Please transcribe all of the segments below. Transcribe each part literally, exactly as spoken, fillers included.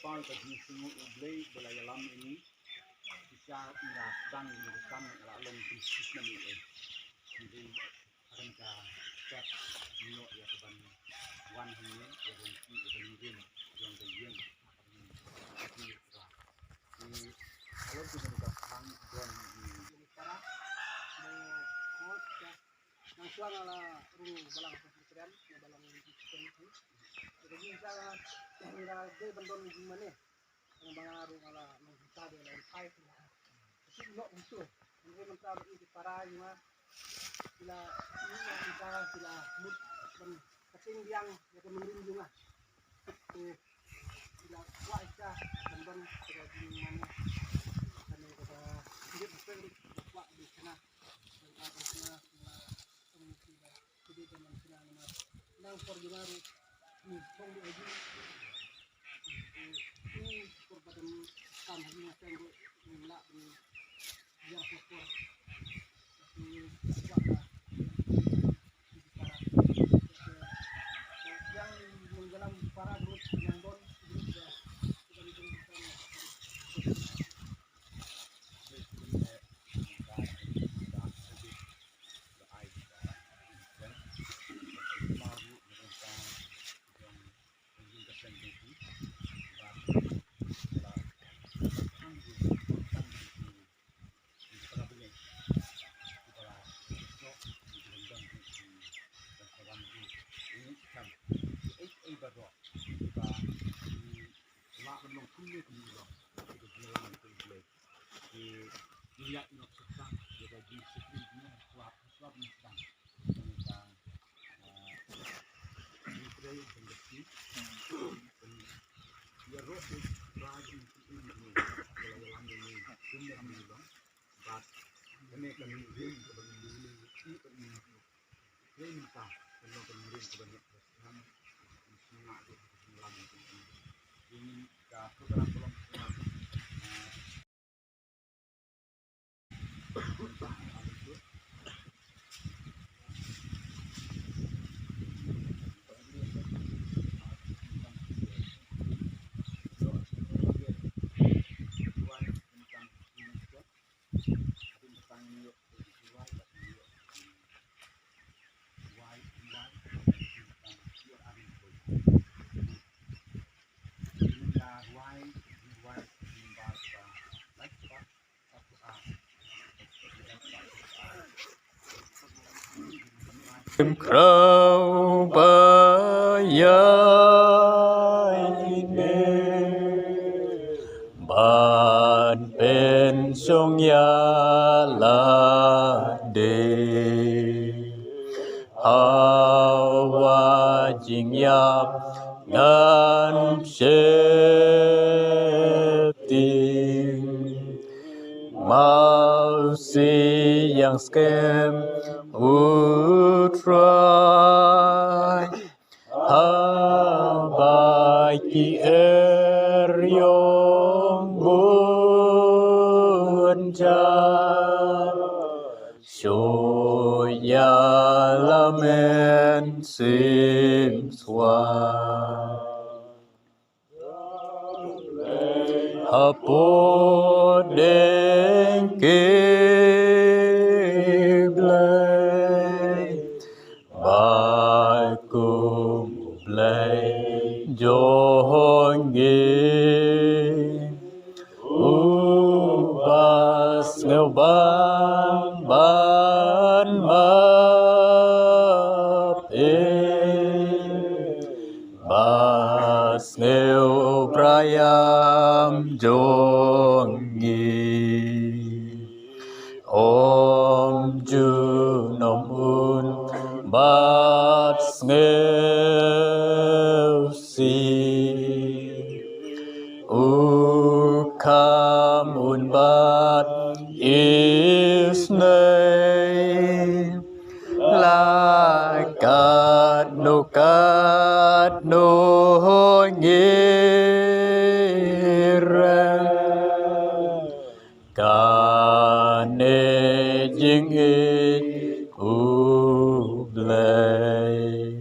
Ka jingsngew U Blei ba la ïalam ïa ngi. Shisha ngi la sdang ïa ka kam, ngi la long pynshit na ngi. Ngi dei ha ka step ngi ïoh ïa ka ban wan hangne ïa ka ban ïa ka nongrim jong ka ïing. Ki halor ki ban ka khang don ni para. Nang shuwa nga la rung balang Presbyterian, nga balang Presbyterian. Jadi nga nga dei ban don jingmane. Nga ba nga rung nga la nang kita de la kai. Tapi nok itu. Nang mynta ba ki para jong nga. Ki la, ki la, ki la mut ban ka seng biang ïa ka nongrim jong nga. Te ki la kwah ïa ka ban ban ka jingmane. Kane ka ba jingmane ka kwah di sana. Ka ba sana. Nang por jong nga ruh, hmm, phong dei aji. Hmm, por ba dang kam ha jingïaseng ruh, hmm, lah ban ïa por por. Hmm, kwah ba, hmm, para. Yang menggalang para grup yang don, grup ya. Khraw ba ïaineh ban pynshong ïa lade ha wa jingïap ngan sheptieng. Mawsiang skhem U Trai, haba ki eriong bun jait, shu ïalam mynsiem shuwa. Hapoh deng ki blei, ba kum U Blei jong ngi, uba sngewbha ban map ïa ba sngewbha ïam jong ngi. Ym junom un bat sngewsih, u kham un bat isynei. La katno katno ngi rem, kane jingïeit U Blei.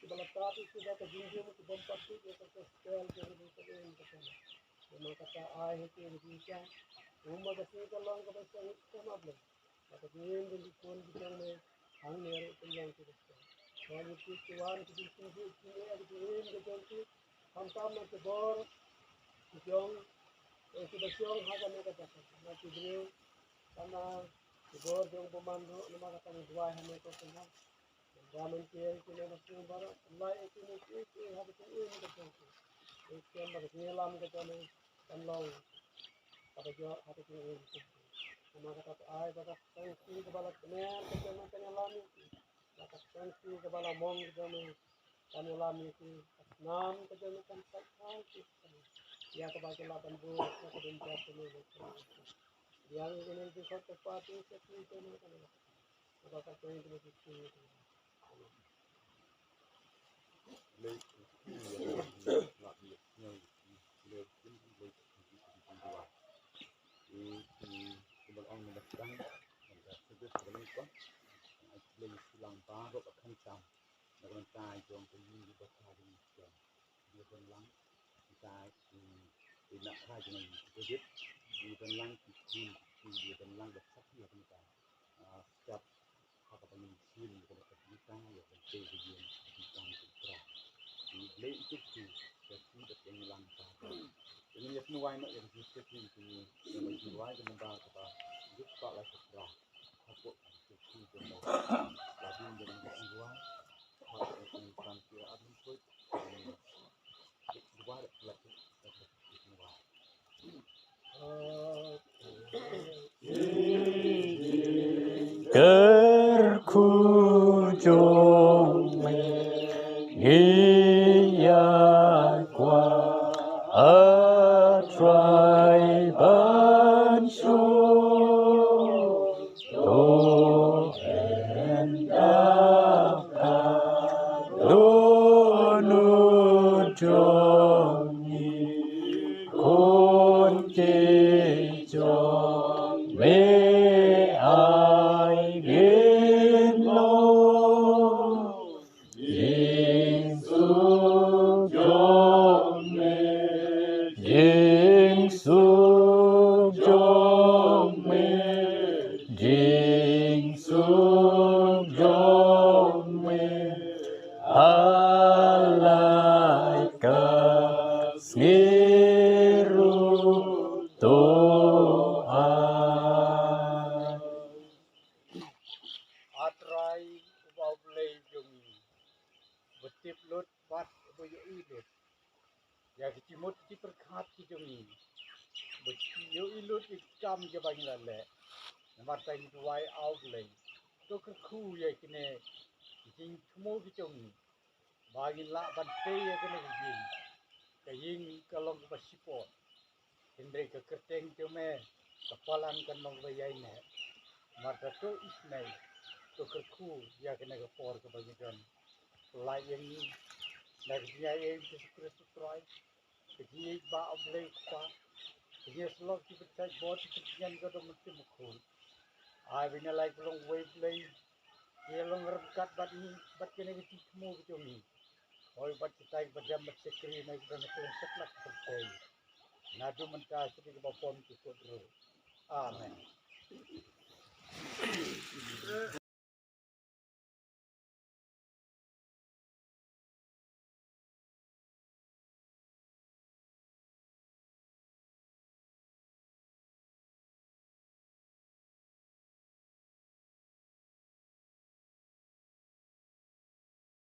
kiba la tap ïa ki da ka jingjia, ki bym pat tip ïa ka gospel jong ka jingim ka jong. Namar kata ai ha ki ruh ka jingkyrmen, kumba ka sngi ka long kaba sngewsih kyrmen, ba ka jingim jong ki khun ki jong me hangne ruh kan long kaba sngewsih. Ba ngi ki wan ki jingkyrmen ki jingim ka jong ki, khamtam na ki bor ki jong, eh, kiba shong ha kane ka jaka, na ki briew, kane ki bor jong bymman ruh, namar kata ngi duwai ha me ko Kynrad. Ba men ki, ki ne na sung baroh, lai ki ne ki, ki ha ka jingim ka jong ki. Ki kem ba ka jingïalam ka jong me kan long kaba jia ha ka jingim ka jong ki. Namar kata ka ai ba ka sangti kaba la kmen ka jong me kan ïalam ïa ki. Ba ka sangti kaba la mong ka jong me kan ïalam ïa ki. Ka snam ka jong me kan sait ïa ki. Ïa kaba ki lah ban buh ïa ka bynta jong me. Ïa kane ka jingkhot ka pa tu ka tu ka me kan ïalam. Kaba ka sangti kaba ki tu. Amen. Kyrkhu jong me ngi ïa kwah, A Trai, ban sngewthuh. To en ap ka dohnud jong ngi, khun ki jong me ai ngin long. Jingsuk jong me, jingsuk jong me, jingsuk jong me, ha lait ka sngi ruh to ai. A Trai uba U Blei jong ngi, uba tip lut bad uba ïohi lut ïa ki jingmut ki jingpyrkhat ki jong ngi, uba ïohi lut ïa ki kam kiba ngi la leh. Namar kata ngi duwai, A Blei, to kyrkhu ïa kine ki jingthmu ki jong ngi, ba ngin lah ban tei ïa kane ka ïing. Ka ïing ka long kaba shipor, hynrei ka kyrteng jong me ka palan kan long kaba ïaineh. Namar kata to isynei, to kyrkhu ïa kane ka por kaba ngi don. Pynlait ïa ngi da ka jingaiei Jisu Khrist U Trai, ka jingïeit ba U Blei U Kpa, ka jingïasyllok jingpynshait bor jingpyntian ka dong mynsiem bakhuid. Ai ba ngi la ïa ka long uwei U Blei, ïa long ryngkat bad ngi bad kine ki jingthmu ki jong ngi. Hoi bad kita kiba dem bad shakri na ki don ha kylleng satlak ka pyrthei, naduh mynta sha ki ba bym ju kut ruh. Amen.